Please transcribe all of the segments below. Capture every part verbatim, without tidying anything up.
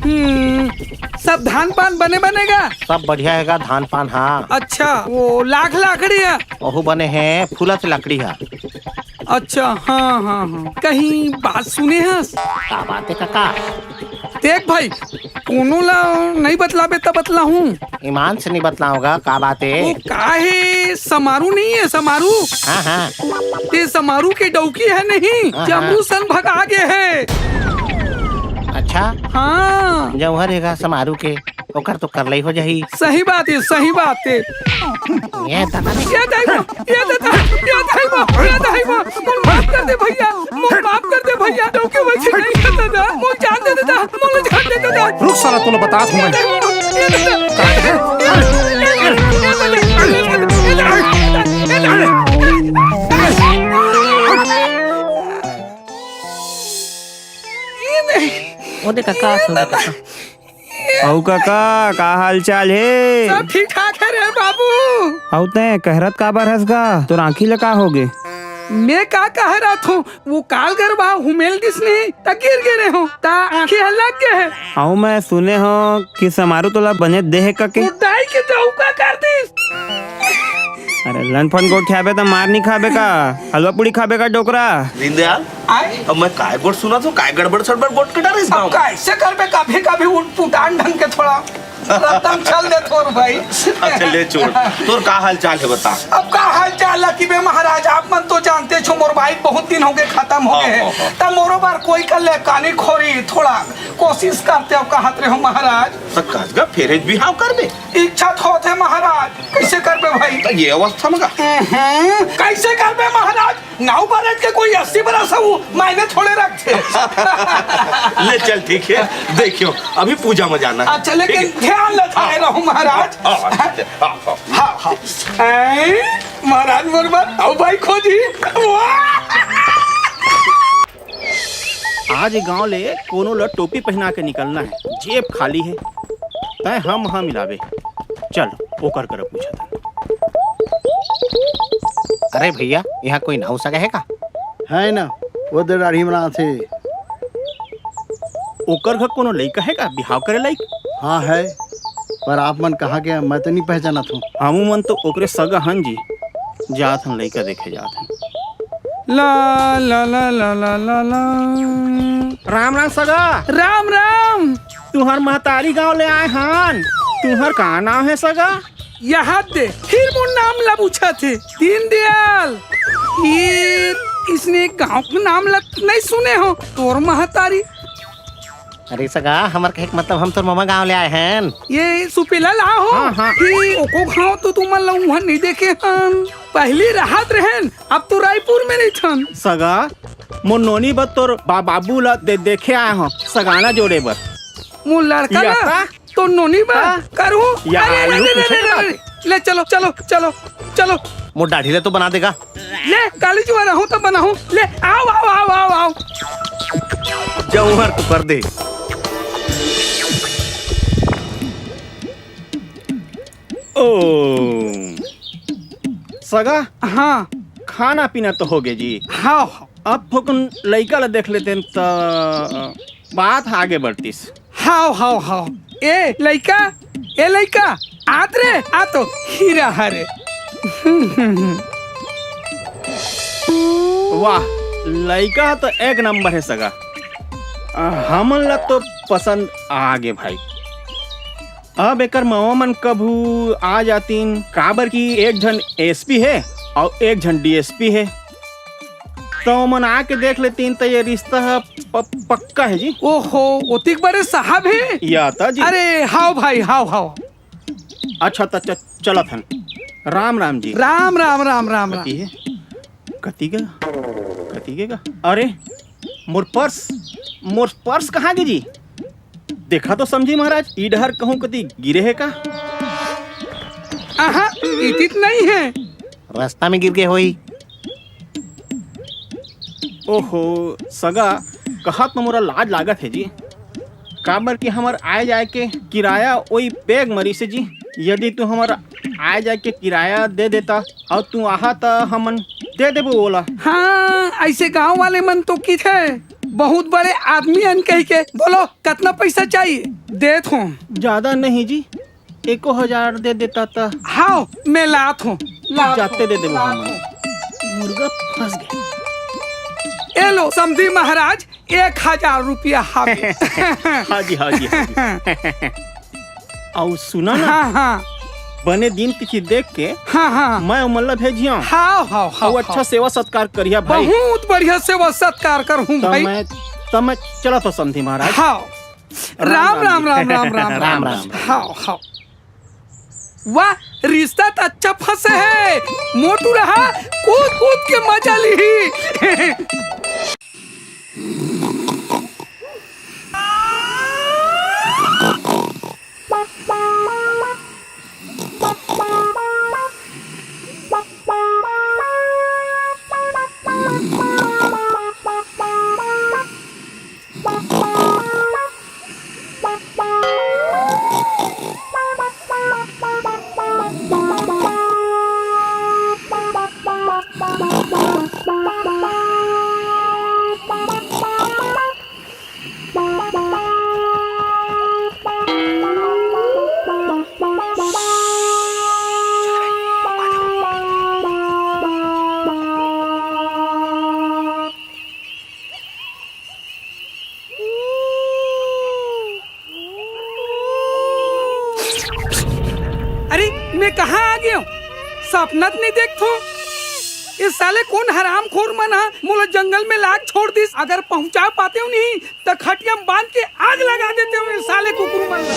हम्म, सब धान पान बने बने गा? सब बढ़िया हे गा धान पान, हाँ। अच्छा, वो लाख लाकड़ी हे? ओहू बने हे, फूलत लकड़ी हे। अच्छा, हाँ, हाँ, हाँ। कहीं बात सुने हस? का बात हे कका? देख भाई, कोनो ला नइ बतलाबे त बतलाहूँ। ईमान से नइ बतलाहूँ गा, का बात हे? वो का हे, समारू नइ हे, समारू? हाँ, हाँ। ते समारू के डौकी हे नहीं, हाँ, हाँ। जम्मू सन भगा गे हे। अच्छा? हाँ। जौहर हे गा समारू के, ओकर तो करलई हो जाही। सही बात हे, सही बात हे। ये दादा रे। ये दाई माँ, ये दादा, ये दाई माँ, ये दाई माँ, मोला माफ कर दे भैया, मोला माफ कर दे भैया, डौकी वैसे नहीं करता था, मोला जान दे देता, मोला जान दे देता। रुक साला, तोला बतात हूँ मैं। ये दाई माँ, ये दादा, ये दादा, ये दादा, ये दादा, ये दादा। ये नहीं। ओ दे कका, ओ दे कका। अउ कका, का हाल चाल हे? सब ठीक ठाक हे रे बाबू। अउ तैं कहरत काबर हस गा? तोर आँखी ल का होगे? मैं का कह रहा था, वो काल गरबा हुमेल दिस नहीं, त गिर गे रहे हो, त आँखी ह लग गे हे। अउ मैं सुने हो कि समारू तोला बने दे हे कके। उठाई के तो का कर दिस? अरे लनफन गोठियाबे त मार नहीं खाबे का? हलवा पूड़ी खाबे का डोकरा? दीनदयाल, आय? अब मैं काय गोठ सुनत हूँ, काय गड़बड़ सड़बड़ गोठ के डर इस अब गाँव में? कैसे करबे, कभी कभी उठ पुटान ढंग के थोड़ा रत्तम चल दे तोर भाई। अच्छा ले छोड़, तोर का हाल चाल हे बता। अब का हाल चाल ला कि बे महाराज, आप मन तो जानते छो, मोर बाइक बहुत दिन होगे खत्म होगे हाँ, हे। हाँ, हाँ। त मोरो बार कोई कर ले कानी खोरी, थोड़ा कोशिश करते, अब कहत रहे हो महाराज। त कस गा फेरे बिहाव करबे? इच्छा तो होत हे महाराज, कैसे करबे भाई? त ये अवस्था में का? हम्म, कैसे करबे महाराज? नौ बरस के कोई अस्सी बरस हे, वो मायने थोड़े रखथे। ले चल, ठीक हे, देखियो, अभी पूजा में जाना हे। अच्छा, लेकिन ठीक हे? ध्यान ल थाने हाँ। रहो, महाराज। हाँ, हाँ, हाँ, हाँ। हाँ, हाँ। ऐ, महाराज, मोर बर, आओ भाई, खोजी। वाह! आज गांव ले कोनो ल टोपी पहिना के निकलना हे, जेब खाली हे। तैं हम हाँ मिलाबे। चल, ओकर करा पूछत हन। अरे भैया, इहाँ कोई नाऊ सगा हे का? हे ना, वो दे दाढ़ी बनाथे। ओकर घर कोनो लइका हे का, बिहाव करे लाइक? हाँ हे, पर आप मन कहाँ के, मैं तो नहीं पहचानत हूँ। हमू मन तो ओकरे सगा हन जी, जात हन लइका देखे जात हन। ला, ला, ला। राम राम सगा। राम राम। तुहर महतारी गांव ले आए हन। तुहर का नाम हे सगा? यहां दे, फिर मोर नाम ला पूछत हे। दीनदयाल। ये इसने गांव के नाम ला नहीं सुने हो? तोर महतारी। अरे सगा, हमर कहे के मतलब हम तोर ममा गांव ले आए हन। ये सुपेला ला हो? हाँ, हाँ। कि ओको गांव तो तुमन ला उहां नहीं देखे हन। पहली राहत रहेन, अब तो रायपुर में रहिथन। सगा, मोर नोनी बर तोर बा-, बाबू ला दे-, देखे आए हंव, सगाना जोड़े बर। मोर लड़का या ला? का? तोर नोनी बर? हाँ। करू? या, अरे, अरे, आलू अरे, पूछे अरे, के अरे, बात। ले चलो, चलो, चलो, चलो। मोर दाढ़ी ला तो बना देगा। ले, काली जुआ रहूं तो बनाहूं। ले, आओ, आओ, आओ, आओ, आओ। जौहर तो कर दे। ओ, सगा? हाँ। खाना पीना तो होगे जी। हाँ। अब थोकन लइका ला देख लेतेन त बात आगे बढ़तिस। हाव, हाव, हाव। ए लइका, ए लइका, आत रे, आ तो हीरा हरे। वाह, लइका तो एक नंबर हे सगा। अ, हमन ला तो पसंद आगे भाई। अब एकर मवा मन कभू आ जातिन, काबर कि एक झन एसपी हे अउ एक झन डीएसपी हे, त ओमन आके देख लेतिन, त ये रिश्ता ह प-, पक्का हे जी। ओहो, ओतिक बड़े साहब हे? या त जी। अरे, हाव भाई, हाव, हाव। अच्छा, त च-, चलत हन। राम राम जी। राम, राम, राम, राम, राम। कति हे? कति गे? कति गे गा? अरे, मोर पर्स, मोर पर्स कहाँ गे जी? देखा तो समझी महाराज, ई डहर कहूँ कति गिरे हे का? आहा, इतित नहीं हे। रास्ता में गिर गे होही। ओहो, सगा, कहत म मोला लाज लागत हे जी। काबर कि हमर आए जाए के किराया ओई बेग मरिस हे जी। यदि तू हमर आए जाए के किराया दे देता अउ तू आहा त हमन दे देबो ओला। हाँ, अइसे गाँव वाले मन तो किथे। बहुत बड़े आदमी हन कहिके। बोलो, कतना पैसा चाहिए? देत हों। ज्यादा नहीं जी, एको हजार दे देता त। हाव, मैं लात हों, लात जाते हों, दे देबो लात हमन। हों। मुर्गा फंस गया। ए लो, समधी महाराज, एक हजार रुपया हावे। हाँ जी, हाँ जी, हाँ जी। अउ सुना ना, हाँ, हाँ। बने दिन तिथि देख के हाँ, हाँ। मैं ओमन ला भेजिया। हाव, हाव, हाव, अउ अच्छा हाव। सेवा सत्कार करिया भाई। बहुत बढ़िया सेवा सत्कार करहूँ त भाई। मैं, त मैं चलत हों समधी महाराज। हाव। राम, राम, राम, राम, राम, राम, राम, राम। राम। हाव, हाव। वाह, रिश्ता त अच्छा फंसे हे। मोटू रहा, कूद कूद के मजा लिही। अरे, मैं कहाँ आ गया हूँ? सपना तो नहीं देखथो। ये साले कौन हरामखोर मन हा मोला जंगल में लाग छोड़ दिस। अगर पहुँचा पाते हो नहीं, त खटिया में बांध के आग लगा देते हो ये साले कुकुर मन ला।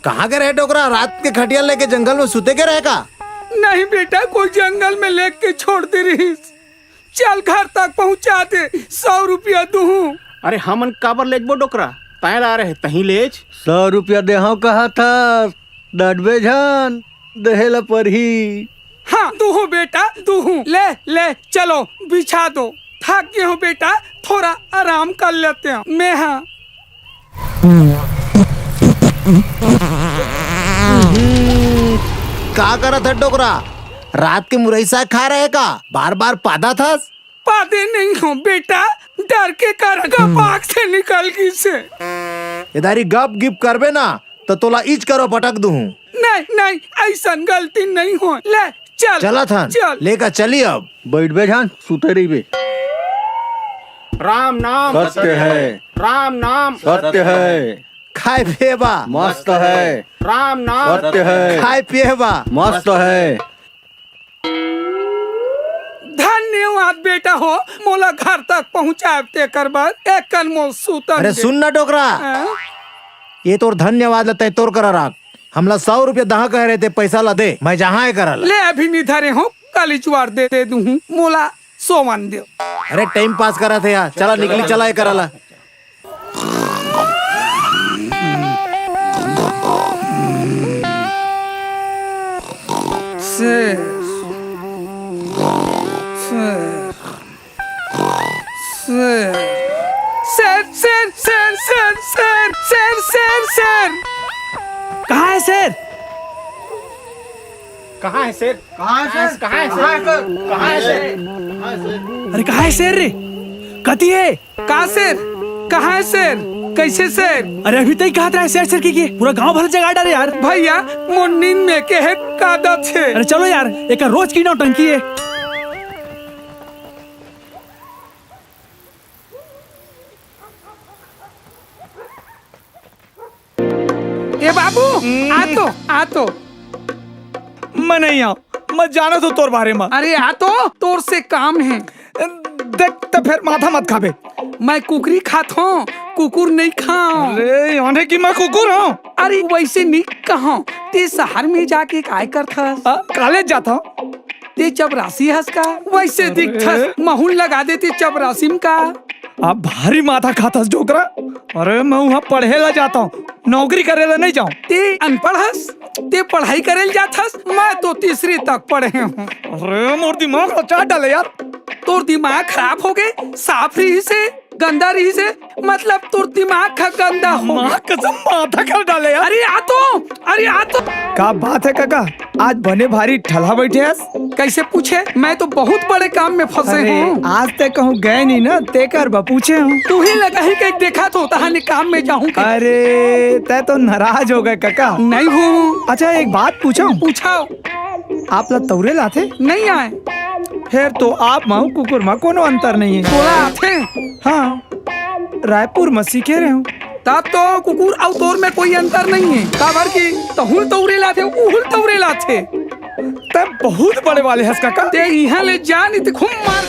कहाँ के रहे डोकरा? रात के खटिया लेके जंगल में सुते के रहे का? नहीं बेटा, कोई जंगल में लेके छोड़ दे रहिस। चल घर तक पहुँचा दे, सौ रुपया दूहूँ। अरे हमन काबर लेजबो डोकरा? तैं ला रहे तहीं लेज। सौ रुपया देहव कहा था, डटबे झन, देहे ला परही। हाँ, दूहूँ बेटा, दूहूँ। ले, ले, चलो, बिछा दो। थक गए हो बेटा, थोड़ा आराम कर लेते हैं। मैं हाँ। का करत है डोकरा? रात के मुरई साग खा रहे का? बार बार पादा थस? पादे नहीं हो बेटा, डर के कारण गप आँख से निकल गई से। इधारी गप गिप करबे ना, तो तोला इच करो पटक दूँ। नहीं, नहीं, ऐसन गलती नहीं हो। ले, चल, चलत हन, चल। लेकर चली अब। बैठबे झन, सुते रहिबे। राम नाम सत्य है। राम नाम सत्य है। खाए पिए बा मस्त है। राम नाम सत्य है। खाए पिए बा मस्त है। धन्यवाद बेटा हो, मोला घर तक पहुँचाए तेकर बर एक कन मोल सूतन अरे दे। सुन ना डोकरा, हाँ? ये तोर धन्यवाद ला तैं तोर करा राख। हमला सौ रुपया दहा कहे रहे ते पैसा ला दे, मैं जहाँ है करा ला। ले अभी नहीं धरे हो, कल इचवार दे, दे दूँ, मोला सोवन दे। अरे टाइम पास करा थे यार, चला निकली, चला ये करा ला। शेर, शेर, शेर, शेर। कहाँ है शेर? कहाँ है शेर? कहाँ है शेर? कहाँ है शेर? कहाँ है शेर? अरे कहाँ है शेर रे? कति है? का शेर? कहाँ है शेर? कैसे शेर? अरे अभी तक कहत रहा है शेर शेर की, की पूरा गांव भर जगा डाले यार। भैया, मोर नींद में के है कादत है। अरे चलो यार, एक रोज की नौटंकी है। ए बाबू, आ तो, आ तो। मैं नहीं आऊं, मैं जाना तो तोर बारे में। अरे आ तो, तोर से काम है। देख तो फिर माथा मत खाबे। मैं कुकरी खात हूँ, कुकुर नहीं खाऊं। अरे, यानी कि मैं कुकुर हूँ? अरे, वैसे नहीं कहूँ। ते शहर में जाके काय करथस? आ, कॉलेज जाता हूँ। ते चपरासी हस का? वैसे अरे। दिखथस, महूं ल लगा देते चपरासी म का। आप भारी माथा खाथस डोकरा। अरे, मैं वहाँ पढ़े ला जाता हूँ, नौकरी करे ला नहीं जाऊँ। ते अनपढ़ हस, ते पढ़ाई करे ल जाथस, मैं तो तीसरी तक पढ़े हूँ। अरे, मोर दिमाग ला चाट डाले यार। तोर दिमाग खराब हो गए, साफ रही से, गंदा रही से, मतलब तोर दिमाग का गंदा हो। माँ कसम, माथा कर डाले यार। अरे आ तो, अरे आ तो। का बात है काका, आज बने भारी ठलहा बैठे हस? कैसे पूछे? मैं तो बहुत बड़े काम में फंसे अरे, हूँ। आज तक कहूँ गए नहीं ना, तेकर बा पूछे हूँ। तू ही लगा ही कहीं देखा तो तहाने काम में जाऊँ के। अरे, तै तो नाराज हो गए काका। नहीं हूँ। अच्छा, एक बात पूछूं? पूछाओ। आप ला तौरे लाथे? नहीं आए। फिर तो आप माऊ कुकुर मा कोनो अंतर नहीं है। तोला आथे? हाँ, रायपुर में सीखे रहे हूँ। तब तो कुकुर अउ तोर में कोई अंतर नहीं है। काबर की तहुल तौरे लाथे, उहुल तौरे लाथे। तब बहुत बड़े वाले हस काका। ते यहाँ ले जा, नहीं ते खूब मार